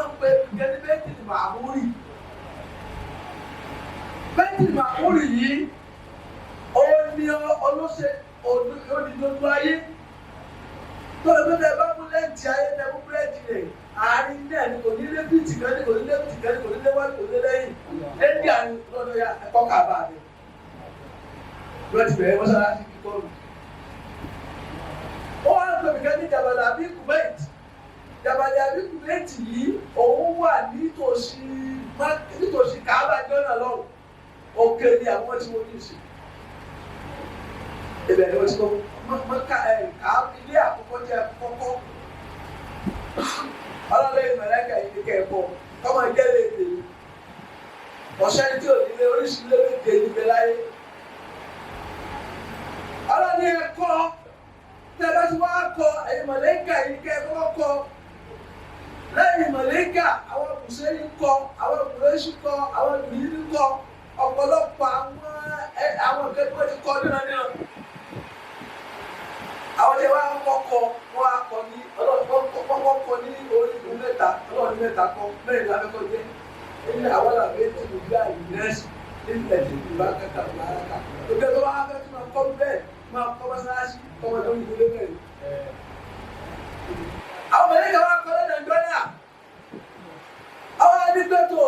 Wọ́n ń pe gẹ́gẹ́ Baitul Ma'muri. Baitul Ma'muri yìí ó ní olóṣè onídójú ayé tó lè gbé bá mú lẹ́ǹtì ayé tẹ mú búrẹ́dì rẹ̀ àárín náà ni kò ní lé bíìtì kan ní kò ní lé bíìtì kan ní kò ní lé wájú, kò ní lé lẹ́yìn lẹ́ndì àárín lọ́dọ̀ ya ẹ̀kọ́ kàbá mi lọ́ọ́ ti bẹ̀rẹ̀ mọ́sálásí kíkọ́ mi. Ó wá ń pè mí kan ní Jabal Abi Kuwait. Jabal Abi Kuwait yìí, òun wà nítòsí Kaaba jọ́nà lọ́wọ́. Òkè ni àwọn tí wọ́n ní sí ibẹ̀ ni wọ́n ti kọ́ mọ́ká ẹ̀ ká ilé àkọ́kọ́ jẹ́ kọ́kọ́. Ọlọ́lẹ́ ìmọ̀lẹ́kà yìí kẹ́ ẹ̀kọ́ kọ́mọ jẹ́ lè tèmi. Ọ̀sẹ́ni tí ò ní lé oríṣi lé méje níbẹ̀ láyé. Ọlọ́ni ẹ̀kọ́ tẹ́ bá ti wá kọ, ẹ̀yin mọ̀lẹ́kà yìí kẹ́ ẹ̀kọ́ kọ́. Lẹ́yìn mọ̀lẹ́kà, àwọn kùsẹ́yìn kọ, àwọn kùrẹ́sì kọ, àwọn bìíní kọ, ọ̀pọ̀lọpọ̀ àwọn nǹkan tí wọ́n ti kọ́ nínú nínú àwọn tí wọ́n á kọ́kọ́, wọ́n á kọ́ ní ọlọ́run kọ́ ní orígun mẹ́ta. Ọlọ́run mẹ́ta kọ́, mẹ́rin la fẹ́ kọ́ jẹ́ ilé àwọn làbẹ́ tí mo gbé àyè nẹ́ẹ̀sì nílẹ̀ tí mo bá kẹta ọ̀la ká òkè tó wá fẹ́ tí mo kọ́ bẹ́ẹ̀ máa kọ́ mọ́sálásí kọ́ mọ́ lórí ìdílé mẹ́rin. Àwọn mẹ̀lẹ́kà wá kọ́ lọ́nà ìjọ náà. Àwọn adigbẹ́tò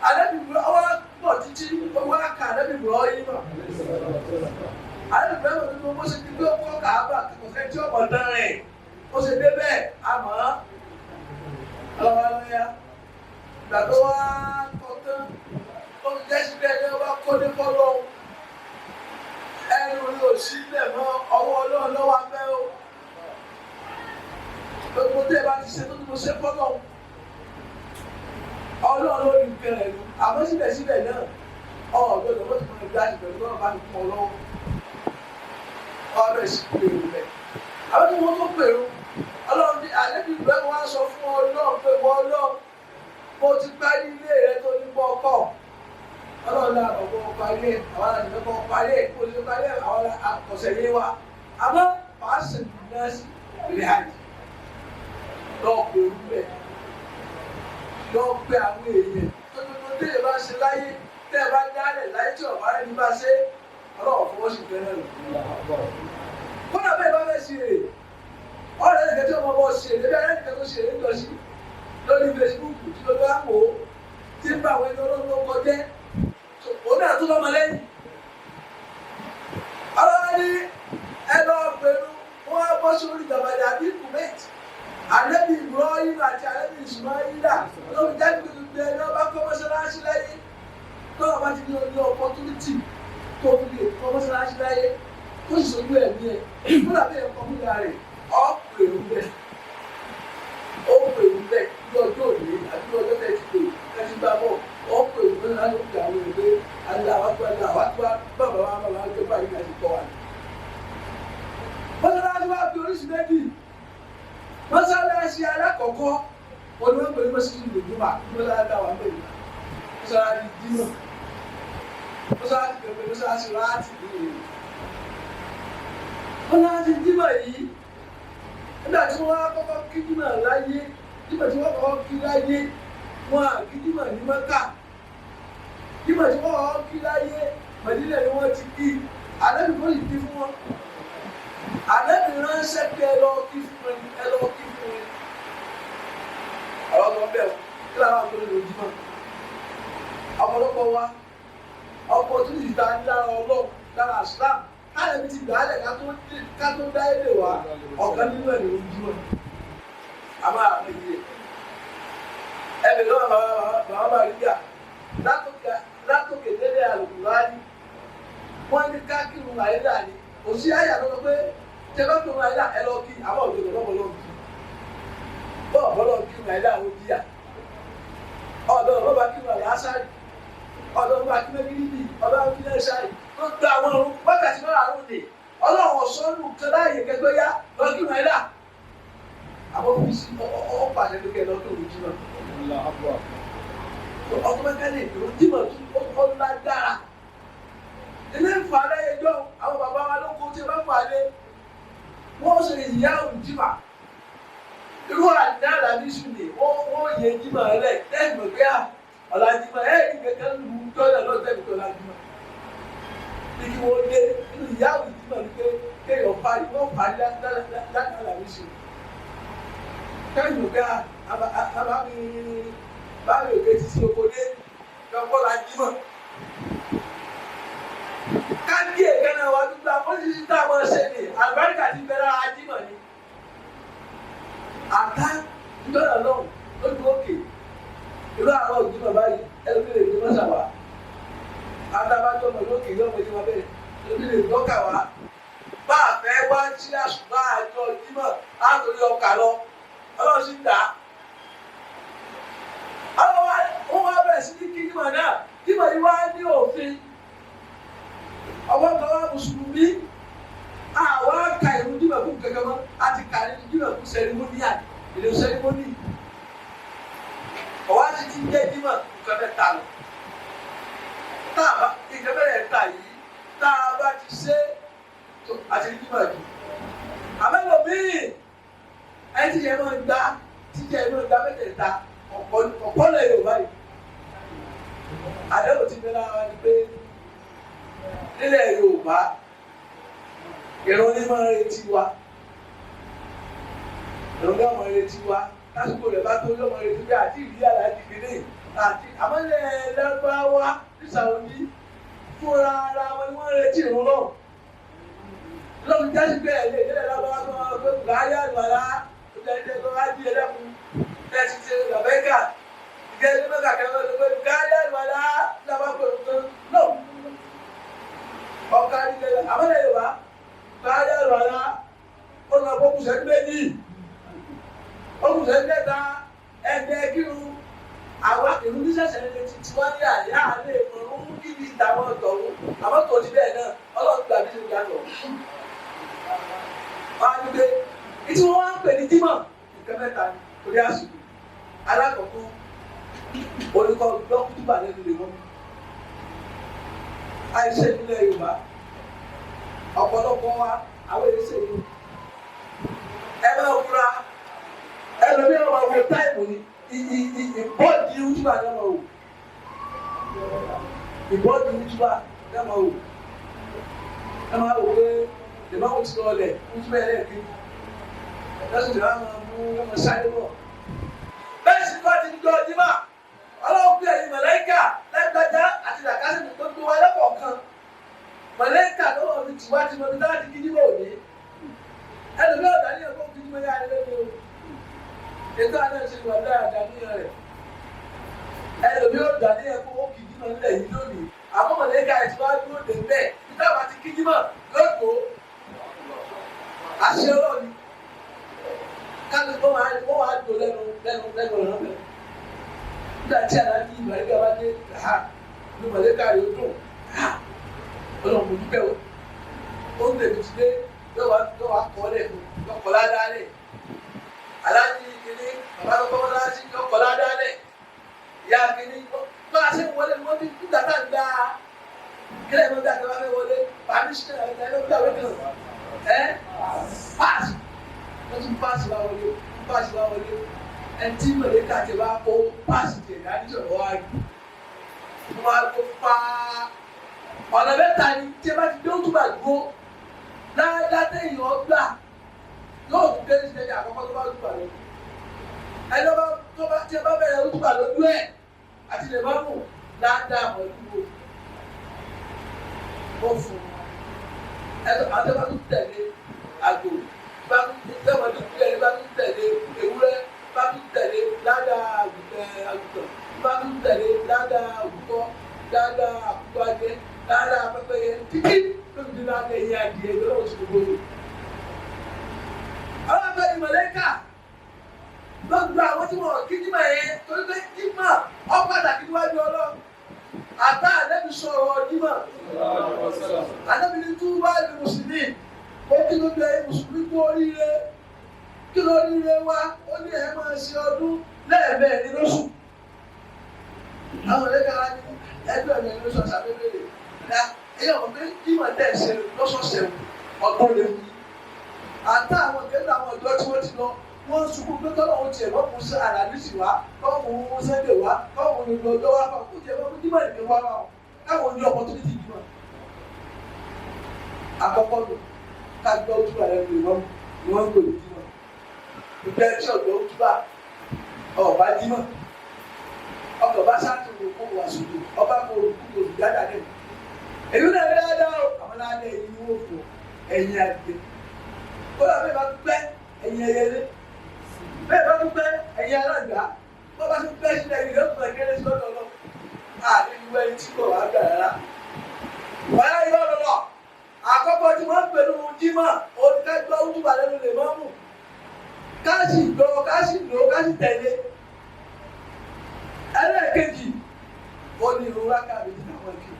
àdẹ́bìbùrọ̀ àwọn pọ̀ títí wọ́n á kà àdẹ́bìbùrọ̀ yìí mọ̀. Àdẹ́bìbùrọ̀ yìí mọ̀ bó ṣe ti gbé ọkọ̀ kàábà kò fẹ́ tí ọmọ dán rẹ̀ ó ṣe dé bẹ́ẹ̀ àmọ́ ọlọ́wọ́ lọ́yà ìgbà tó wá kọ́ tán, ó fi jẹ́ sí bẹ́ẹ̀ ni wọ́n bá kó dé fọ́lọ́ ẹnu rí òsì bẹ́ẹ̀ mọ́ ọwọ́ Ọlọ́run lọ́wọ́ abẹ́ o. Gbogbo tẹ́ ẹ bá ti ṣe tó ti mo ṣe fọ́lọ́, Ọlọ́run ló ní nǹkan rẹ̀ lu. Àmọ́ síbẹ̀síbẹ̀ náà, ọ̀ gbọ́dọ̀ wọ́n ti mọ ẹgbẹ́ àti pẹ̀lú tọ́lọ́ bá fi kún ọ lọ́wọ́ ọbẹ̀ sì pèrò bẹ̀. Àwọn tí wọ́n tó pèrò, Ọlọ́run ní àlébí ìgbẹ́ wọn á sọ fún Ọlọ́run pé wọ́n Ọlọ́run, mo ti parí ilé rẹ tó ní bọ́ ọkọ̀. Ọlọ́run náà ọ̀pọ̀ parí ẹ̀, àwọn àti ẹ̀kọ́ parí ẹ̀, kó lè parí ẹ̀, àwọn àkọsẹ̀ yé wa. Àmọ́ fàásì nọ́ọ̀sì rí àjì lọ́ọ̀ pèrò bẹ̀, lọ́ọ̀ pé àwọn èèyàn tó tó tẹ́lẹ̀ bá ṣe láyé, tẹ́ ẹ bá dálẹ̀ láyé tí ọ̀bá rẹ̀ ní bá ṣe, Ọlọ́run fọwọ́ sí ìfẹ́ náà lọ. Kódà bẹ́ẹ̀ bá fẹ́ ṣe èrè, ọ̀rẹ́ nìkan tí ọmọ bọ́ ṣe èrè bí ẹ̀rẹ́ nìkan tó ṣe èrè ń lọ sí lórí Facebook tí ó bá wò ó tí ń bá àwọn ẹni Ọlọ́run ló kọjẹ́, òun náà tó lọ́mọ lẹ́yìn. Ọlọ́run ní ẹ lọ pẹ̀lú wọn á bọ́ sórí Jabal Abi Kuwait. Ànábì Ibrahim àti Ànábì Ismaila lórí jáde gbogbo ẹni ọba kọ́ mọ́ṣáláṣí láyé. Tọ́wọ́ bá ti ní ọdún opportunity tó fi lè kọ́ mọ́ṣáláṣí láyé, tó sì sojú ẹ̀mí ẹ̀ kó dàbí ẹ̀kọ́ fúnra rẹ̀, ọ́ pè é bẹ́ẹ̀, ó pè é bẹ́ẹ̀ ní ọjọ́ òní àti ní ọjọ́ tẹ̀sí pé tẹ̀sí gbà bọ̀, ó pè é bẹ́ẹ̀ láti pè àwọn èèyàn pé Allahu Akbar, Allahu Akbar, bàbá wa bàbá wa gbé báyìí láti kọ́ wa. Mọ́ṣáláṣí wa fi oríṣi méjì. Mọ́ṣáláṣí alákọ̀ọ́kọ́ olùwọ́n pẹ̀lú mọ́ṣáláṣí lòdùmá, mọ́ṣáláṣí táwa ń bẹ̀rẹ̀, mọ́ṣáláṣí dímọ̀, mọ́ṣáláṣí pẹ̀lú mọ́ṣáláṣí láti ní èrè. Mọ́ṣáláṣí dímọ̀ yìí, nígbà tí wọ́n á kọ́kọ́ kí dímọ̀ láyé, dímọ̀ tí wọ́n kọ́kọ́ kí láyé, wọ́n á kí dímọ̀ ní Mẹ́kà. Dímọ̀ tí wọ́n kọ́kọ́ kí láyé, Mẹ̀dínà ni wọ́n ti kí. Ànábì kò sì kí fún wọn. Ànábì ránṣẹ́ pé ẹ lọ kí fún wọn, ẹ lọ kí fún wọn. Àwọn ọmọ bẹ́ẹ̀ kí làwọn àgbẹ̀rẹ̀ lójúmọ́ ọ̀pọ̀lọpọ̀ wa opportunity ta ní lára Ọlọ́run, lára Islam, káyọ̀ bí ti gbà á lẹ̀ ká tó dá ilé wa, ọ̀kan nínú ẹ̀ ní ojúmọ́ a máa rẹ̀ yé ẹbí lọ́wọ́ bàbá bàbá bá rí gà látòkè délé àlùkùránì. Wọ́n ní ká kírun àyílà ni kò sí àyà lọ́dọ̀ pé tẹ bá kírun àyílà, ẹ lọ kí àwọn òjò lọ́wọ́ lọ́wọ́ kí bọ́ọ̀ bọ́lọ̀ kírun àyílà, àwọn òjìyà ọ̀dọ̀ bọ́ba kírun àyà sáré, ọ̀dọ̀ bọ́ba kí mẹ́gíríbì, ọ̀dọ̀ kí lẹ́sàrì tó gba àwọn ọ̀run wákàtí márùn-ún ni Ọlọ́run ọ̀sọ́nù kan láàyè kẹgbẹ́ yá lọ kírun àyílà. Àwọn fi ọ pàṣẹ pé kẹ lọ kírun jímọ̀ automatically. Ìrun jímọ̀ tún ó lágbára ilé ń fà láyé jọ. Àwọn bàbá wa ló kó tí a bá fà lé wọ́n ṣe ìyá òun jímọ̀ irú àdá làbí sùn ní wọ́n di Jímọ̀ rẹ̀ tẹ́sí mọ̀ pé ọ̀la Jímọ̀ ẹ̀ ní kankan lù ú tọ́lẹ̀ lọ́sẹ̀ tó ọ̀la Jímọ̀. Bí kí wọ́n dé nínú ìyá òní Jímọ̀ ni pé kéèyàn parí wọ́n parí láti àlàyé ṣe. Tẹ́sí mọ̀ pé àbá mi bá mi òkè títí oko dé lọ́kọ́ la Jímọ̀. Kájí èkánná wa gbígbà wọ́n ti ti tá a máa ṣe ni àlùbáríkà ti bẹ̀rẹ̀ ara Jímọ̀ ni. Àká ìjọba lọ́hùn lójú òkè irú àwọn òjìmọ̀ báyìí ẹlòmí lè gbé mọ́sà wá. Adábájọ́ ọmọ lókè yọ ọmọ ìjọba bẹ́ẹ̀ ẹlòmí lè gbọ́kà wá. Bá a fẹ́ wá sí àṣùbà àjọ Jímọ̀ á torí ọkà lọ ọlọ́run sì dà á. Ọlọ́run wá bẹ̀rẹ̀ sí ní kí Jímọ̀ náà Jímọ̀ yìí wá ní òfin. Ọwọ́ kan wá mùsùlùmí àwa ka ìrun Jímọ̀ fún kankan mọ́ a ti ka ìrun Jímọ̀ fún sẹrimóníà ìlú sẹrimóní. Ọwọ́ àti ti jẹ́ Jímọ̀ nǹkan mẹ́ta lọ. Tá a bá nǹkan mẹ́ta yìí tá a bá ti ṣe àti Jímọ̀ jù. Àbẹ́lò míì ẹni tí yẹn máa ń gbá tí yẹn máa ń gbá mẹ́tẹ̀ẹ̀ta ọ̀pọ̀ lẹ̀ Yorùbá yìí. Àdéhùn ti bẹ́ẹ̀ lára ni pé nílẹ̀ Yorùbá ìrun ní máa ń retí wa ìrun ní máa ń retí wa lásìkò rẹ̀ bá tó yọ máa ń retí bí àti ìdí àlájì kìíní àti àmọ́lẹ̀ Lárúbáwá ní Saudi fúnra ara wọn ni wọ́n ń retí ìrun náà lọ́dún jásí pé ẹ̀ lè délẹ̀ Lárúbáwá tó máa gbé bùkáyà àlùwàlá ìjẹ́ tó wá di ẹlẹ́kùn tẹ́sí ti làbẹ́kà ìjẹ́ tó mẹ́ka kẹ́kẹ́ tó gbé bùkáyà àlùwàlá náà ọ̀ka ìjẹ́ àmọ́lẹ̀ Yorùbá báyà lọ́la ó lọ bó kùsẹ̀ méjì ó kùsẹ̀ mẹ́ta ẹ̀ẹ́dẹ́ kírun àwa ìlú nísẹ̀sẹ̀ lè ti tiwa ní àyà àlè ìmọ̀rún kíbi ìtàwọn ọ̀tọ̀run àmọ́ tó ti bẹ́ẹ̀ náà ọlọ́run gbà bí ṣe gbà lọ. wọ́n á ní pé ìtí wọ́n wá ń pè ní Jímọ̀ nǹkan mẹ́ta ni torí àsìkò alákọ̀ọ́kọ́ olùkọ́ gbọ́ kútúbà lẹ́nu lè wọ́n àìsè nílẹ̀ Yorùbá ọ̀pọ̀lọpọ̀ wa àwọn èsè yìí ẹ máa fura ẹlòmíràn máa wo táìmù ni ìbọ́dì ìwútúbà ni wọ́n máa wò ìbọ́dì ìwútúbà ni wọ́n máa wò ẹ máa wò pé ìmáwò ti lọ lẹ̀ ìwútúbà yẹn lẹ́ẹ̀kejì lọ́sùn tí wọ́n máa mú ọmọ sáré bọ̀. Bẹ́ẹ̀ sì kọ́ ti ń jọ ọdún máa ọlọ́run pé ẹ̀yin màláíkà lágbájá àti làkásìmù tó gbé wa lọ́kọ̀ọ̀kan màláíkà lọ́wọ́ mi tì wá ti mọ ibi táwọn ti kí níbò ní ẹlòmí ọ̀dà ní ẹ̀kọ́ kí níbo yára lẹ́nu o ètò àná ṣe wà dáadáa ní rẹ̀ ẹlòmí ọ̀dà ní ẹ̀kọ́ ó kì í nímọ̀ nílẹ̀ yìí lónìí àmọ́ màláíkà ẹ̀ ti wá dúró dé bẹ́ẹ̀ bí táwọn ti kí nímọ̀ lóko àṣẹ ọlọ́ọ̀ni kálukú wọn wá dò lẹ́nu lẹ́nu lẹ́nu ọ̀nà bẹ́ẹ̀ nígbà tí aláàjì màlẹ́kà bá dé ha ní màlẹ́kà yóò dùn ha ọlọ́run mo dúpẹ́ o ó ń tẹ̀lé ti dé yóò wá kọ́ lẹ̀ yóò kọ́ ládàá lẹ̀ aláàjì kìíní bàbá tó kọ́ ládàá yóò kọ́ ládàá lẹ̀ ìyá kìíní bá a ṣe wọlé ni wọ́n ti nígbà tá à ń gbà kílẹ̀ ló dá kí wọ́n fẹ́ wọlé pàmísítẹ̀ ẹ̀ ló gbà wẹ́kẹ̀ ẹ̀ pass wọ́n tún pass wá wọlé pass wá wọlé ẹtí mọ̀lẹ́kà ti wá kó páàsì tẹ̀ dání sọ̀rọ̀ wá rí wọ́n wá kó paa ọ̀nà mẹ́ta ni tí ẹ bá ti dé òtúbà dúró dáadáa èèyàn gbà yóò tún dé ní àkọ́kọ́ tó bá òtúbà lọ ẹni tó bá tí ẹ bá bẹ̀rẹ̀ òtúbà lójú ẹ̀ àti lè má mú dáadáa pẹ̀lú ó fún ẹ àti bá tún tẹ̀lé àgbò bá tún tẹ̀lé bá tún tẹ̀lé ewúrẹ́ bá tún tẹ̀lé ládàá àgùntàn bá tún tẹ̀lé ládàá òkúkọ ládàá àkúkọ adìẹ ládàá pẹ́pẹ́yẹ títí lóbi dín ládàá ẹyẹ adìẹ lọ́wọ́ sí gbogbo yìí. Àwọn àgbẹ̀ ìmọ̀lẹ́kà ló gba àwọn tí wọ́n kí jímọ̀ yẹn torí pé jímọ̀ ó pàtàkì níwájú Ọlọ́run. Àtà àdẹ́bí sọ̀rọ̀ jímọ̀. Àdẹ́bí ní túbá ìlú mùsùlùmí. Ó kí ló bẹ mùsùlùmí kú oríire. Kí ló ríire wá? Ó ní ẹ̀ máa ṣe ọdún lẹ́ẹ̀mẹ́rin lóṣù. Àwọn ọ̀rẹ́ka ní ẹgbẹ́ mi lóṣù àṣàbẹ́bẹ̀rẹ̀. Ẹ̀yọ̀ mọ̀ pé jímọ̀ tẹ̀ ṣe lọ́sọ̀ọ̀sẹ̀ ọdún lè wí. Àtà àwọn ìgbésẹ̀ àwọn ọ̀dọ́ tí wọ́n ti lọ. Wọ́n sunkún pé tọ́lọ́hún tiẹ̀ wọ́n kún sí àlàmísì wá, kọ́hún sẹ́ndẹ̀ wá, kọ́hún gbogbo ọjọ́ wá, kọ́hún tiẹ̀ wọ́n kún jímọ̀ nìkan wá wá káwọn ní opportunity jímọ̀. Àkọ́kọ́ nù ká gbọ́ òtúbà lẹ́nu ìwọ́n ni wọ́n ń pè ní jímọ̀. Ìgbẹ́ tí ọ̀gbẹ́ òtúbà ọ̀bá jímọ̀. Ọkọ̀ bá sátúrò kó wà sódò, ọba kó olùkú kò sì dáadáa nínú. Èyí náà ní dáadáa o, àwọn dáadáa ẹ̀yin ni wọ́n fò ẹ̀yin àgbẹ̀. Kódà bẹ́ẹ̀ bá dúpẹ́ ẹ̀yin ẹyẹlé. Bẹ́ẹ̀ bá dúpẹ́ ẹ̀yin alágbà. Bọ́ bá tún pẹ́ sílẹ̀ yìí lọ́kùnrin kéré sí lọ́dọ̀ lọ. Àní ìwé ẹni tí kò wá gbà rárá. Wàyà ìwé ọ̀dọ̀lọ̀. Àkọ́kọ́ tí wọ́n ń pè ní jímọ̀, oníkájọ́ ojúbà lẹ́nu lè mọ́ mú. Ká sì gbọ́, ká sì lò, ká sì tẹ̀lé. Ẹlẹ́ẹ̀kejì, ó ní irun rákà méjì táwọn kì.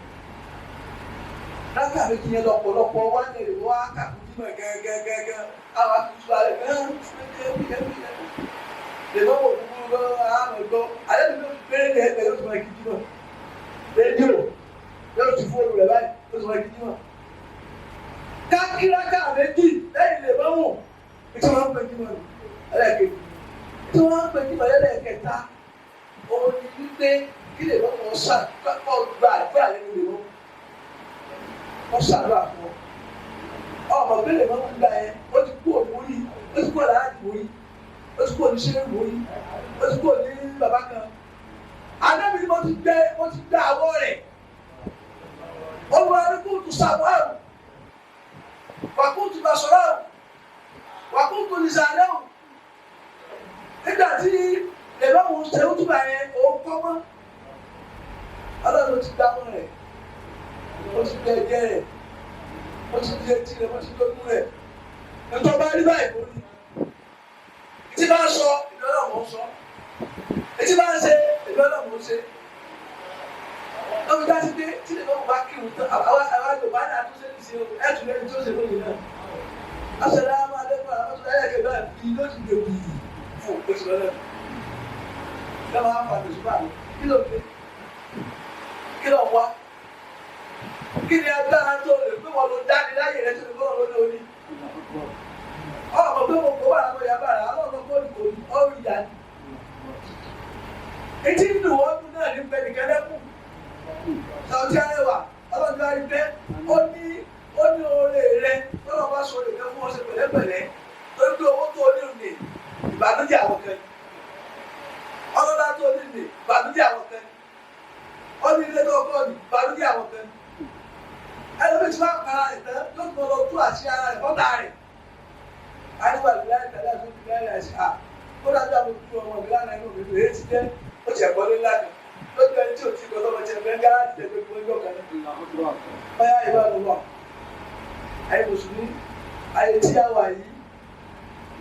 Rákà méjì yẹn lọ́pọ̀lọpọ̀ wá ní èrò wá kàkú jímọ̀ gẹ́gẹ́gẹ́gẹ́. Àwọn akutú alẹ́ gẹ́gẹ́ lèmọ́ wò kúkúrú lọ́wọ́ àwọn ọ̀gbọ́. Alẹ́ mi ló péré ní ẹgbẹ́ yóò tún máa kí jímọ̀. Rédíò yóò tún fóònù rẹ̀ báyìí yóò tún máa kí jímọ̀. Kákíráká méjì lẹ́yìn lèmọ́ wò. Ìtí wọ́n ń pè jímọ̀ nù ẹlẹ́ẹ̀kejì. Ìtí wọ́n ń pè jímọ̀ lẹ́lẹ́kẹta. Òun ni wípé kí lèmọ́ wọn sà kọ́ gba àdúrà lẹ́nu lèmọ́. Wọ́n ṣàdúrà fún ọ. Ọmọ pé lèmọ́ ń gbà yẹn, ó ti kú òun yìí, ó ti kú ọ̀làá yìí, ó ti kú òní ṣé wò yìí, ó ti kú òní bàbá kan. Anábì ni mo ti gbẹ mo ti gbẹ àwọ̀ rẹ̀. Olúwa ní kóòtù sàmúhàrù, wà kóòtù basọ̀rọ̀, wà kóòtù nìsàlẹ̀hù. Nígbà tí lèmọ́mù ṣe ó túbà yẹn, òun kọ́ mọ́. Ọlọ́run ti gbá mọ́ rẹ̀, ó ti gbẹ ẹ̀jẹ̀ rẹ̀, ó ti di etí rẹ̀, ó ti dógún rẹ̀. Nítorí bá rí báyìí kò rí. Etí bá ń sọ, ìbí ọlọ́run ń sọ. Etí bá ń ṣe, ìbí ọlọ́run ń ṣe. Lọ́bi dá sí pé tí lè lọ́kùn bá kírun tán, àwa Yorùbá ní àtúnṣe ní ṣe ẹ̀tún lẹ́ni tí ó ṣe lónìí náà. Asalaamu aleykum alamadu ẹlẹ́kẹ̀ báyìí fi ló ti dè bì fún oṣù lọ́nà. Lọ́wọ́ á fà tòṣù báyìí, kí ló dé? Kí ló wá? Kí ni agbára tó lè pé wọ́n ló dáni láyè rẹ̀ tó lè bọ́ wọn lórí? Ọmọ pé mo kó wà láwọn ìyá bára, àwọn ọmọ kò ní kò ní ọrùn ìyá ni. Etí ń dùn wọ́n dún náà ní pẹ́ nìkan lẹ́kùn. Sàwùtí Arẹwà, ọlọ́run bá rí bẹ́ẹ̀, ó ní oore rẹ, tọ́lọ́ bá sọ lè fẹ́ fún ọ̀sẹ̀ pẹ̀lẹ́pẹ̀lẹ́, torí pé owó tó o ní òní, ìbànújẹ́ àwọn kan ni. Ọlọ́lá tó o ní òní, ìbànújẹ́ àwọn kan ni. Ó ní ilé tó o kọ́ ni, ìbànújẹ́ àwọn kan ni. Ẹlòmíì tí wọ́n para rẹ̀ tán, yóò tún lọ tú àṣírí ara rẹ̀ fọ́tà rẹ̀. Àyẹ̀wò àgbẹ̀lá ìtàlẹ́ àti ìgbìlẹ̀ rẹ̀ ṣe à. Ó dájú àwọn òbí ọmọ ìgbìlá náà inú mi lè ti jẹ́ ó ti ẹ̀kọ́ lé ńlá kan. Lójú ẹni tí ò tí gbọ́dọ̀ ti ẹ̀fẹ́ gáràjì tẹ̀gbẹ́ gbogbo ẹjọ́ kan náà. Báyà ìwà ló wà. Ayé Mùsùlùmí, ayé tí a wà yìí,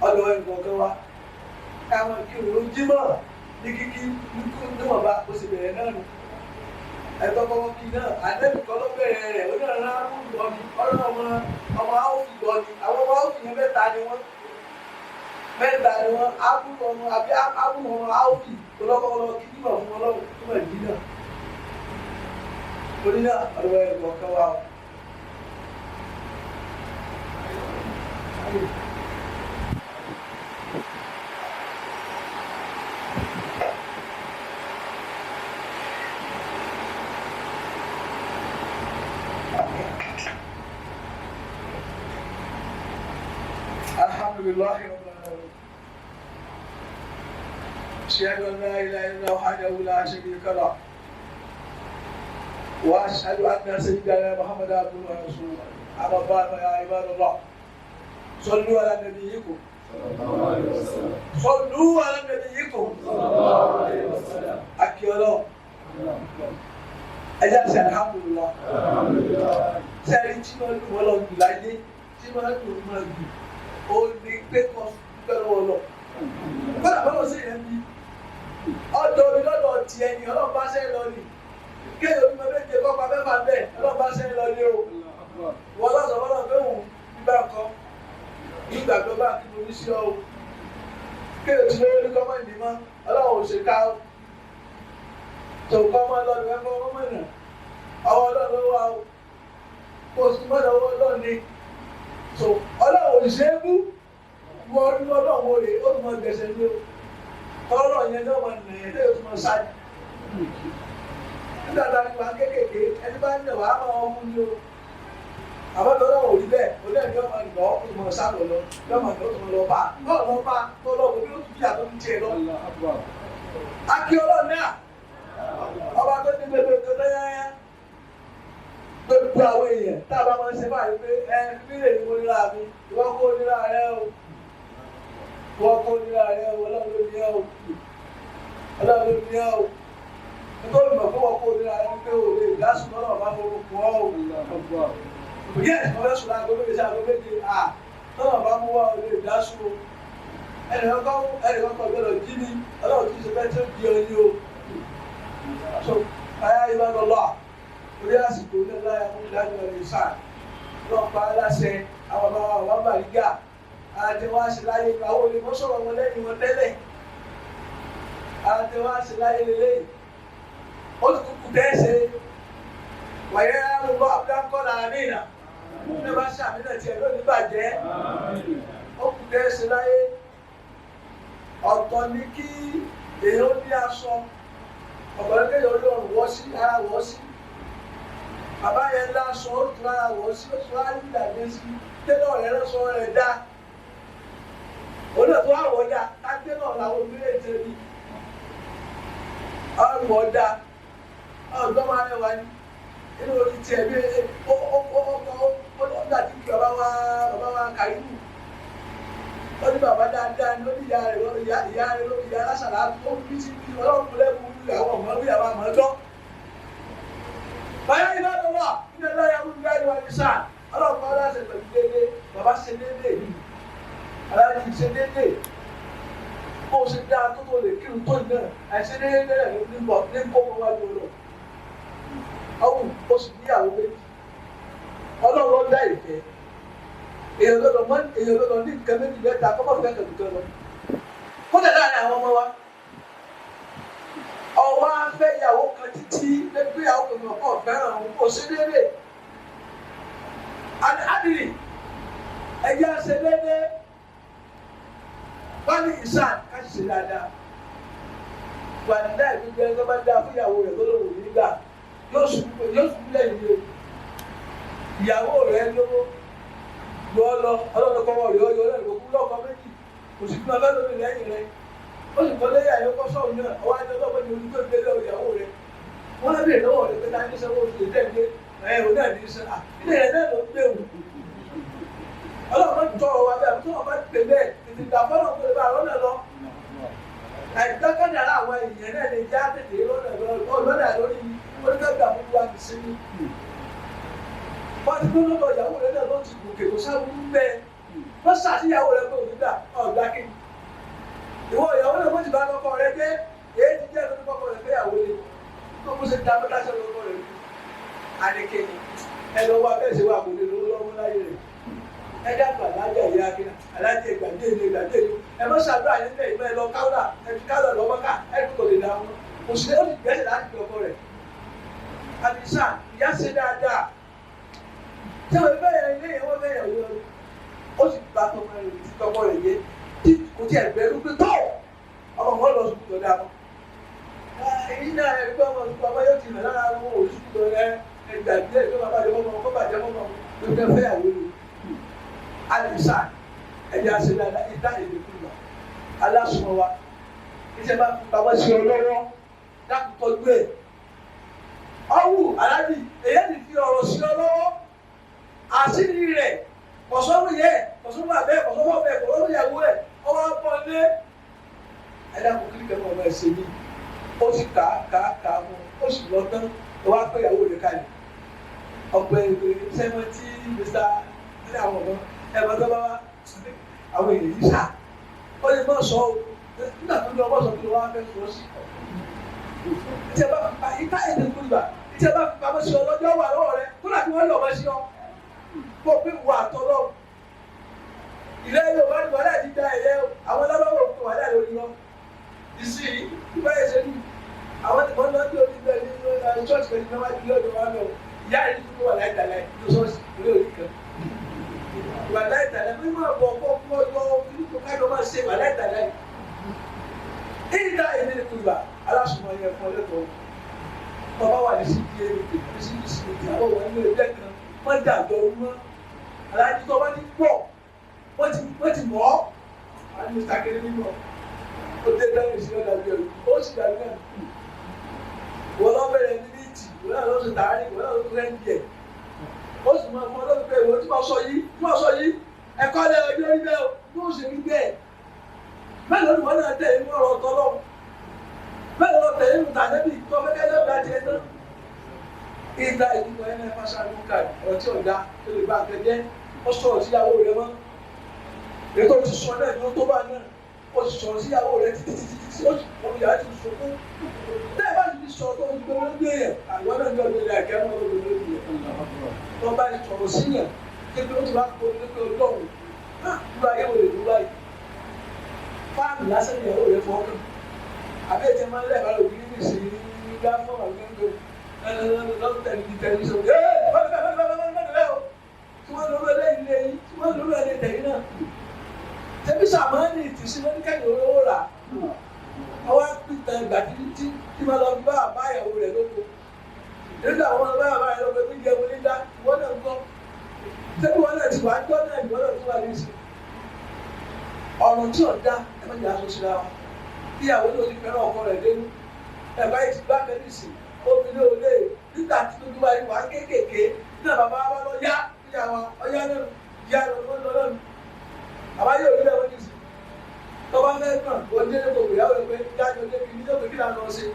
ọ̀dọ̀ ẹnìkọ̀ọ̀kan wa. Káwọn kí òun jímọ̀ ní kíkí níwọ̀nba ó sì bẹ̀rẹ̀ náà nù. Ẹ̀tọ́ kọ́kọ́ kí náà, àdébìkọ́ ló bẹ̀rẹ̀ rẹ̀, ó náà rán lọ ni, ọ̀rọ̀ ọmọ ọmọ áwòfì lọ ni, àwọn ọmọ áwòfì yẹn mẹ́ta ni wọ́n. Mẹ́ta ni wọ́n, ábùkù ọmọ àbí ábùkù ọmọ áwòfì lọ́kọ́ lọ kí nímọ̀ fún ọlọ́run nímọ̀ ìdí náà. Torí náà, ọ̀dọ̀ ẹnìkọ̀ọ̀kan wa o. الحمد لله رب العالمين أشهد أن لا إله إلا الله وحده لا شريك له وأشهد أن سيدنا محمدا عبده ورسوله أما بعد يا عباد الله صلوا على نبيكم صلوا على نبيكم أكيد ẹjẹ àti alhamdulilah sẹ́ẹ̀rì tí wọ́n lù wọ́n lọ jù láyé tí wọ́n lù wọ́n jù ó ní pé kọ́ dúpẹ́ lọ́wọ́ lọ. Kọ́dà bọ́lá sí yẹn bí ọ̀dọ̀ mi lọ́dọ̀ tiẹ̀ ni ọlọ́run bá sẹ́yìn lọ ni. Kéèyàn bí mo méje kọ́pa mẹ́fà bẹ́ẹ̀ ọlọ́run bá sẹ́yìn lọ ni o. Wọ́n lọ́sọ̀ bọ́lá pé òun bíbá nǹkan nígbàgbọ́ bá kí mo ní sí ọ o. Kéèyàn ti lówó ní kọ́mọ́ ìní mọ́ ọlọ́run ò ṣe ká o. Tòun kọ́ mọ́ lọ́dún ẹ̀fọ́ kọ́mọ́ ìnà. Ọwọ́ ọlọ́run ló wà o. Kò sí mọ́ lọ́wọ́ ọlọ́run ni. So ọlọ́run ò ṣe é bú. Ìwọ inú ọlọ́run wo rè ó tún mọ gbèsè ní o. Tọ́lọ́ yẹn náà máa nà ẹ́ lẹ́yìn tó máa sáré. Nígbà tá a ní wa kéékèèké, ẹni bá ń nà wá máa ń mú ní o. Àmọ́ tọ́lọ́ ò rí bẹ́ẹ̀, ó lẹ́yìn yóò máa nà ọ́, ó tún máa sá lọ lọ, yóò máa nà ó tún máa lọ bá. Bọ́ọ̀ lọ bá tọ́lọ́ kò bí ó tún bí àtọ́ ti tiẹ̀ lọ. Akí ọlọ́run náà, ọba tó ní gbogbo nǹkan tó yáyá. Gbogbo àwọn èèyàn tá a bá máa ń ṣe báyìí pé ẹ bílẹ̀ ni mo níra mi, ìwọ kó níra rẹ o. Ìwọ kó níra rẹ o, ọlọ́run ló ní ẹ o. Ọlọ́run ló ní ẹ o. Nítorí mọ̀ pé wọ́n kó níra rẹ pé o lè dásùn lọ́nà bá forúkọ ọ́ o. Yes, mo fẹ́ sùn láago méje sí aago méje, à tọ́nà bá mú wá o lè dásùn o. Ẹnìkan kọ́ gbọ́dọ̀ jí mi, ọlọ́run kì í ṣe fẹ́ tí ó di ọ ní o. So, ayé ìbádọ́lá orí àsìkò ní ọláyà fún ìdájọ́ rẹ̀ sáà lọ́pàá aláṣẹ àwọn bàbá wa Bàrígà àti wá sí láyé àwọn olè mọ́ sọ̀rọ̀ wọn lẹ́yìn wọn tẹ́lẹ̀ àti wá sí láyé lélẹ́yìn ó ti kúkú tẹ́sẹ̀ wàyẹ́ arúgbó abúlákọ́lá àmìnà ní bá sàmìnà tiẹ̀ lónìí bàjẹ́ ó kú tẹ́sẹ̀ láyé ọ̀tọ̀ ni kí èèyàn ní aṣọ ọ̀pọ̀lọpọ̀ kéèyàn orí ọ̀rùn wọ́ sí ara wọ́ sí bàbá yẹn lásọ ó tún ara wọ́ sí ó tún ara nígbà dé sí tẹ́lọ̀ rẹ̀ lọ́sọ rẹ̀ dá òun náà tó àwọ̀ dá kágbé náà làwọn obìnrin ètò ẹbí àwọ̀ dá ọ̀dọ́ máa rẹwà ní inú orí tiẹ̀ bí ó ó ó ó ó ó dà tí bàbá wa bàbá wa Kàrímù ó ní bàbá dáadáa ní ó ní ìyá rẹ̀ lórí ìyá ìyá rẹ̀ lórí ìyá lásàlá ó bí sí bí ọlọ́run kò lẹ́kùn ní àwọn ọmọ wí àwọn àmọ́ gbọ́. Báyọ̀ ìbá lọ wà nínú ẹlẹ́yà wúlú láì wà ní sáà ọlọ́run kọ́ aláṣẹ pẹ̀lú déédéé bàbá ṣe déédéé aláàjì ṣe déédéé bó o ṣe dáa tó tó lè kírun tó náà àìṣe déédéé náà ló ní bọ̀ ní kó wọn wájú lọ. Ọ̀hún o sì níyàwó méjì ọlọ́run ló dá ìfẹ́ èèyàn lọ́dọ̀ mọ́ èèyàn lọ́dọ̀ ní nǹkan méjì mẹ́ta kọ́mọ́ fẹ́ kẹ̀kẹ́ lọ. Kódà láàrin àwọn ọmọ wa ọwọ́ afẹ́ ìyàwó kan títí lẹ́gbẹ́ ìyàwó kan kọ̀ fẹ́ràn òun kò sí déédéé. Adìrì ẹ̀jẹ̀ àṣẹ déédéé wọ́n ní ìsàn ká ṣe dáadáa. Wàdí ìgbẹ́ ẹgbẹ́ bá dáa fún ìyàwó rẹ̀ tó lóun ò ní gbà yóò ṣubú lẹ́yìn ní o. Ìyàwó rẹ̀ lówó lọ lọ ọlọ́run kọ́ wọ́n yọ yọ ọlọ́run kò kú lọ́kọ méjì kò sì fún abẹ́lómi lẹ́yìn rẹ̀ ó sì kọ́ lẹ́yìn àyọkọ́ sọ̀rọ̀ náà ọwọ́ ajọ́ ọlọ́pàá ní olùkọ́ ìgbélé ìyàwó rẹ̀ wọ́n á bèèrè lọ́wọ́ rẹ̀ pé ta ní sanwó oṣù tẹ̀ ń gbé ẹ̀ ò náà ní san ilé rẹ̀ náà ló ń gbé wù. Ọlọ́run tọ́ ọ wa bẹ́ẹ̀ tó wọn bá pè bẹ́ẹ̀ tètè gbà fọ́nà kó lè bá lọ́nà lọ. Àìdákàdàrà àwọn èèyàn náà lè já tètè lọ́nà lọ́nà lórí oníkàgbà fún wa nìsinmi. Wọ́n ti gbé lọ́dọ̀ ìyàwó rẹ̀ náà ló ti gòkè kó sáwùú bẹ́ẹ̀. Wọ́n ṣàṣìyàwó rẹ̀ pé òní gbà ọ̀gbà kí ni. Ìwọ ìyàwó náà wọ́n ti bá lọ́kọ rẹ̀ dé èyí ti jẹ́ lórí kọ́kọ́ rẹ̀ fẹ́yàwó lé. Tó kó ṣe dá mọ́tà sẹ́nu lọ́kọ rẹ̀ àdèké ni ẹ lọ wá bẹ́ẹ̀ ṣe wà kò lè lówó lọ́wọ́ láyé rẹ̀. Ẹ dàgbà alájà ìyá akínà alájà ìgbàdé ìlú ìgbàdé ìlú ẹ mọ ṣàdúrà yẹn bẹ́ẹ̀ ìmọ̀ ẹ lọ káwọ́là ẹ fi káwọ́là lọ́wọ́ ká ẹ fi kò lè dà wọn. Kò sí ó sì gbẹ́sẹ̀ láti fi ọkọ rẹ̀. Àdìsá ìyá ṣe dáadáa tí wọn bẹ yẹn ilé yẹn wọn bẹ yẹn wọ ó sì gba tọmọ rẹ ti tọmọ rẹ yé tí kò tí ẹ bẹ̀rù pé tó ọmọ wọn lọ sùkúl tó dáa mọ. Èyí náà ẹ gbọ́ ọmọ sùkúl ọmọ yóò ti hàn lára wọn ò sùkúl tó rẹ ẹgbà díẹ̀ tó bàbá yọ ọmọ kó bàjẹ́ mọ́ ọmọ tó fẹ́ fẹ́ yàwó ni. Alisa ẹ̀jẹ̀ àṣẹ dáadáa ìdá èdè kúrò alásùnmọ̀ wa iṣẹ́ bá fi pamọ́ sí ọ lọ́wọ́ dákun tọ́jú ẹ̀. Ọ̀wù alábì èyí ti fi ọ̀rọ̀ sí ọ lọ́wọ́ àṣírí rẹ̀ kọ̀sọ́rù yẹ kọ̀sọ́rù abẹ́ kọ̀sọ́rù ọbẹ̀ kọ̀sọ́rù ìyàwó ẹ̀ ọwọ́ abọ́lé ẹ̀dá kò kílíkẹ̀ mọ́ ọmọ ẹ̀sẹ̀ mi ó sì kà á kà á kà á mọ́ ó sì lọ tán ó wá pé ìyàwó rẹ̀ kalẹ̀ ọ̀pẹ sẹ́wọ̀n tí mr ní àwọn ọmọ ẹ̀mọ́ tó bá wá àwọn èèyàn yìí sà ó lè má sọ ọ́ nígbà tó ní ọmọ sọ pé wọ́n á fẹ́ sọ sí ìtẹ̀ bá fi pa ìta èdè kúrìbà ìtẹ̀ bá fi pamọ́ sí ọ lọ́jọ́ wà lọ́wọ́ rẹ kó làbí wọ́n lọ́ ọmọ sí ọ kó pé wà tọ́lọ́ ilé Yorùbá ni wàhálà ti da ẹ̀yẹ àwọn alábàwọ̀ òkú wàhálà lórí wọn ìsì ìgbà yẹn ṣe ní àwọn tí wọ́n lọ sí orí bẹ́ẹ̀ ní ṣọ́ọ̀ṣì kan ní wọ́n wájú lọ́dọ̀ wọn lọ ìyá rẹ̀ ní kókó wà láì dàlẹ́ ní ṣọ́ọ̀ṣì orí òní kan Ìwà láìtàlẹ́ mímọ́ ọ̀bọ̀ ọ̀pọ̀ ọjọ́ kíríkò kájọ máa ṣe ìwà láìtàlẹ́. Ìdá èmi ni kùlùbà aláṣùmọ̀ yẹn fún ọlẹ́tọ̀ọ́. Bàbá wà ní CDA meeting, ní CDC meeting, àwọn wà nínú ẹgbẹ́ kan, wọ́n dàgbọ́ mọ́. Aláàjì tó bá ti pọ̀, wọ́n ti mọ̀ ọ́. Àwọn ní Mr. Kéré mímọ́. Ó dé dáhùn sí ọ̀dà bí ẹ̀rù, ó sì dàbí náà. Wọ́n lọ bẹ̀rẹ̀ ní méjì, wọ́n náà lọ sí tààrí, wọ́n náà lọ sí rẹ́ńdì ẹ̀. Ó sì máa fún ọlọ́run pé ìwọ tí wọ́n sọ yìí, tí wọ́n sọ yìí, ẹ̀kọ́ lẹ ẹjọ́ rí bẹ́ẹ̀ o, bí ó ṣe rí bẹ́ẹ̀. Bẹ́ẹ̀ lónìí wọ́n náà tẹ̀ inú ọ̀rọ̀ ọ̀tọ̀ lọ́wọ́. Bẹ́ẹ̀ lọ tẹ̀lé nu tànẹ́bì tó fẹ́kẹ́ lẹ́gbẹ̀ẹ́ àti ẹ̀tọ́. Ìgbà ìdìbò ẹ̀ náà fásitì àdúgbò ọ̀rọ̀ tí ọ̀dà tó lè bá akẹ́jẹ́ ó sọ̀rọ̀ síyàwó rẹ̀ mọ́. Ètò ti sọ náà ní ó tó bá náà ó sì sọ̀rọ̀ síyàwó rẹ̀ títí títí títí ó sì wọ́n yàrá ti sunkún. Bẹ́ẹ̀ bá ti fi sọ̀rọ̀ tó ń gbé wọ́n gbé yẹn àwọn náà ń gbé ọdún ẹ̀kẹ́ wọn ló lórí yẹn. Tó bá ti sọ̀rọ̀ síyàn kékeré ó ti wá kó ní pé ọlọ́run nígbà ayé wo lè dúró báyìí. Fáànù lásán ìyàwó rẹ̀ fọ́ kàn àbí ẹ̀jẹ̀ máa ń lẹ̀ bá lòdì nínú ìsìn ní gbá fún àwọn gbẹ́ngàn lọ́tẹ̀lì ní tẹlifíṣàn ẹ̀ bẹ́ẹ̀ o tí wọ́n lórí ẹlẹ́yìn lé yín tí wọ́n lórí ẹlẹ́yìn tẹ̀yìn náà tẹ̀bí sàmánì tì sí lóní kẹ́yìn olówó rà ọwọ́ pìtàn ìgbà tí tí máa lọ bá àbá ìyàwó rẹ̀ lóko nígbà wọn bá àbá ìyàwó rẹ̀ lóko jẹun nígbà ìwọ náà gbọ́ tẹ̀bí wọn náà ti wà gbọ́ náà ìwọ náà tún wà ní ìsìn ọ̀rọ̀ tí ò dá ẹ má jẹ́ aṣọ síra wọn ìyàwó ló ti fẹ́ràn ọkọ rẹ̀ dénú ẹ̀bá yìí ti gbá kẹ́lísì obìnrin ò lè nígbà tí gbogbo wa wà kéékèèké náà bàbá wa lọ yá ìyá wa ọyá náà yá lọ lọ lọ́nu bàbá yóò rí ẹ̀wọ̀n nísì tọ́ba fẹ́ kàn wọ́n dé kò ìyàwó rẹ̀ pé jáde débi ní lóko kí là ń lọ sí.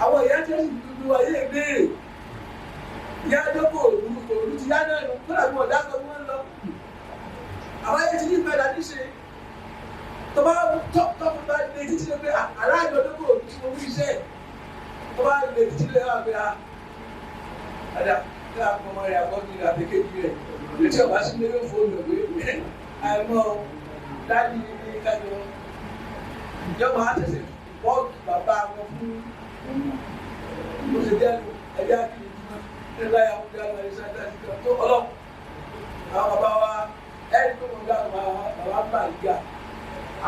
Àwọn ìyá tí ó sì dúdú wa yé béèrè ìyá dókò òru òru ti yá náà nù kó làbí wọn dákọ̀ bí wọ́n lọ. Àbáyé ti ní ìpadà níṣe tọba tọkùn bá lè títí lé pé aláàjọ tó kúrò tí mo wí iṣẹ́ tọba lè títí lé wà pé àdá kí a kọ́ ọmọ rẹ̀ àkọ́bí rẹ̀ àbíkéjì rẹ̀ létí ọba sí lé yóò fóònù rẹ̀ pé àìmọ́ dáàdi ní kájọ ìjọba á tẹ̀sẹ̀ bọ́ọ̀gì bàbá wọn fún mo ṣe jẹ́ ẹ̀jẹ̀ àkìlì jùlọ nígbà yà wọ́n dáná ẹ̀ṣẹ̀ àti tó ọlọ́ àwọn bàbá wa ẹ̀rí tó mọ̀ dáná bàbá bá ìgbà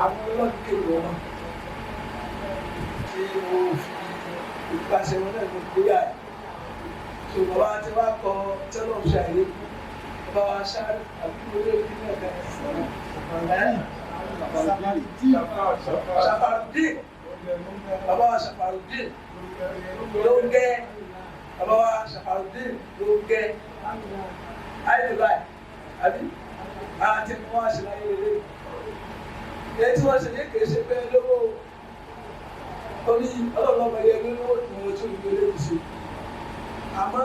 àwọn ọlọ́run kéwì wọn tí mo fi ìpàṣẹ wọn náà mo gbé yà tó bàbá tí wàá kọ tẹ́lọ̀ ṣe àìlèkú bàbá wa sáré àbúrò olóògbé ní ọ̀gá Safarudin bàbá wa Safarudin ló ń gẹ́ bàbá wa Safarudin ló ń gẹ́ àìlè báyìí àbí àti wọn ṣe láyé lélẹ́yìn èyí tí wọ́n ṣe ní kìí ṣe pé lówó orí ọlọ́run ọmọ ẹ̀yẹ lówó ìwọ̀n tó ìgbé lè ṣe àmọ́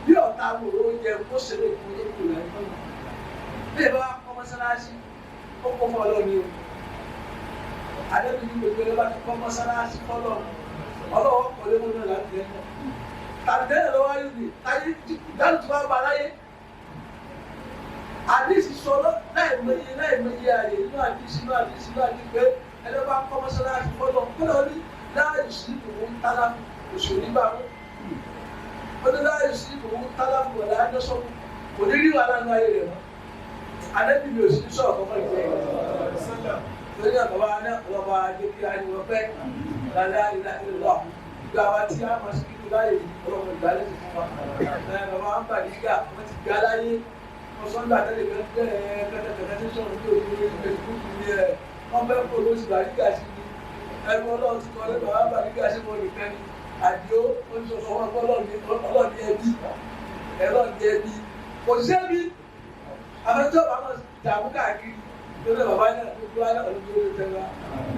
bí ọ̀tá wòró jẹ kó ṣe lè kó tó kù láì fún mi bí ìbá kọ́ mọ́sálásí ó kó fún ọlọ́run o àdébí ní gbogbo ẹgbẹ́ bá ti kọ́ mọ́sálásí fọlọ́ ọlọ́wọ́ kọ́ lé mọ́nà láti ẹ̀ tàbí tẹ́lẹ̀ lọ́wọ́ ayé mi táyé ìdánù tí wọ́n bá láyé àdìsí sọlọ láìmọye láìmọye àyè inú àdìsí inú àdìsí inú àdìsí pé ẹni bá kọ́ mọ́sálásí fọlọ́ kọ́lọ́ ní láàyè sí ìbòwò tálá òṣèlú nígbà wọn ó ní láàyè sí ìbòwò tálá wọlé adọ́sọ́kù kò ní rí wàhálà nínú ayé rẹ̀ mọ́ adébí mi ò sí sọ̀rọ̀ kọ́kọ́ ìjẹ́ lórí àbábá náà ọlọ́ba adékí ariwo pẹ́ lálẹ́ àìlá ìlọ́ ìgbà wa tí a máa ṣe kíkú láyè ọlọ́mọ ìgbàlẹ̀ ti fún wa bàbá wa ń bàdígà wọ́n ti gbá láyé sọ́ńdà tẹ́lẹ̀ bẹ́ẹ̀ kẹ́tẹ́kẹ́tẹ́ tí sọ̀rọ̀ ní òní ní Facebook ní ẹ̀ wọ́n fẹ́ kó lóṣù bàrígà sí ni ẹnu ọlọ́run ti kọ́ lẹ́nu àwọn bàrígà sí wọn nìkan ni àdìó oníṣòṣò wọn kọ́ ọlọ́ọ̀ni ẹbí ẹlọ́ọ̀ni ẹbí kò sí ẹbí àfẹ́tọ́ bàbá dààmú káàkiri lórí bàbá náà gbogbo wa náà olùdó ló tẹ wa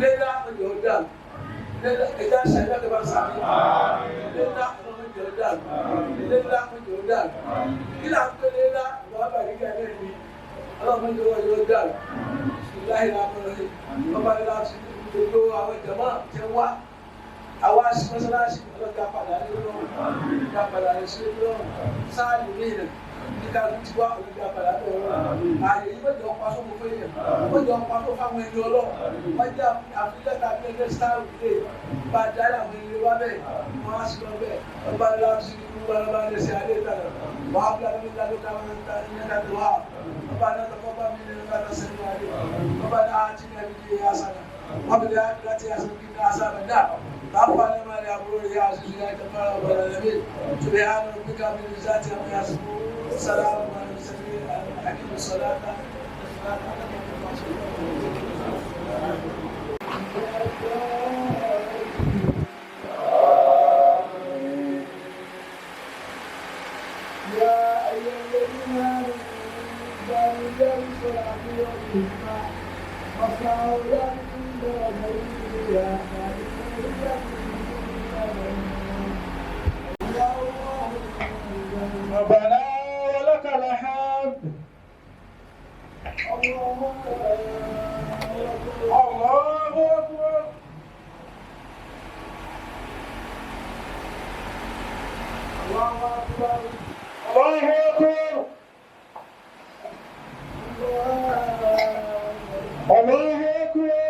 lẹ́la ọjọ́ ọ̀dà lẹ́la ẹ̀dá sàlẹ̀ ọ̀dà bá sàmì lẹ́la ọjọ́ ọ̀dà lẹ́la ọjọ́ ọ̀dà kí là ń pè lẹ́la bàbá bàrígà náà ni ọlọ́mọdé wọ́n yóò dà láyé lámọ́lẹ́ ọba nílá ti gbogbo àwọn jàmá tẹ wá àwa sí mọ́sálásí ọlọ́dà padà ní lọ́rùn ọlọ́dà padà ní sí lọ́rùn sáàlì mìíràn nígbà tó ti wá ọlọ́dà padà ní lọ́rùn ààyè yìí mọ̀jọ pa sóko fún yẹn mọ̀jọ pa sóko fáwọn ẹni ọlọ́run wọ́n jẹ́ àfilẹ́ tàbí ẹgbẹ́ sáàlì lè bá a dárí àwọn ẹni wá bẹ́ẹ̀ wọ́n á sí lọ bẹ́ẹ̀ ọba nílá ti ذنوبنا بعد إذ هديتنا وهب لنا من لدنك رحمة إنك أنت الوهاب. ربنا تقبل منا إنك أنت السميع العليم. ربنا آتنا في الدنيا حسنة وفي الآخرة حسنة وقنا عذاب النار. ربنا ما يعبدون يا عزيز يا جبار رب العالمين. سبحان ربك رب العزة عما يصفون وسلام على المرسلين. أقم الصلاة. يا أيها الذين آمنوا إذا نودي للصلاة يوم الجمعة فاسعوا إلى ذكر الله ربنا ولك الحمد. الله أكبر. الله أكبر. الله أكبر. الله أكبر. الله أكبر.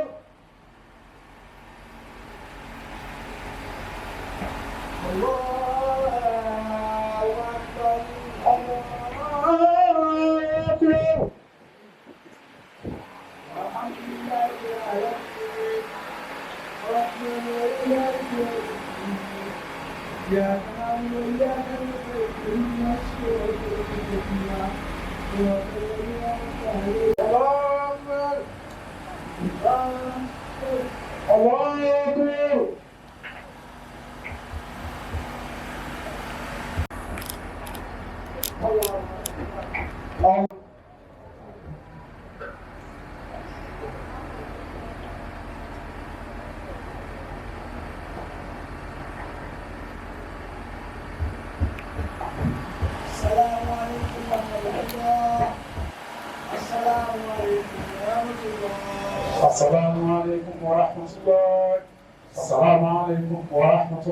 الله أكبر. الحمد لله رب العالمين. الرحمن الرحيم مالك يوم الدين. إياك نعبد وإياك نستعين اهدنا الصراط المستقيم صراط الذين أنعمت عليهم. الله أكبر. الله أكبر. الله أكبر. الله الله. السلام عليكم ورحمة الله. السلام عليكم ورحمة الله. السلام عليكم ورحمة الله. السلام عليكم ورحمة الله.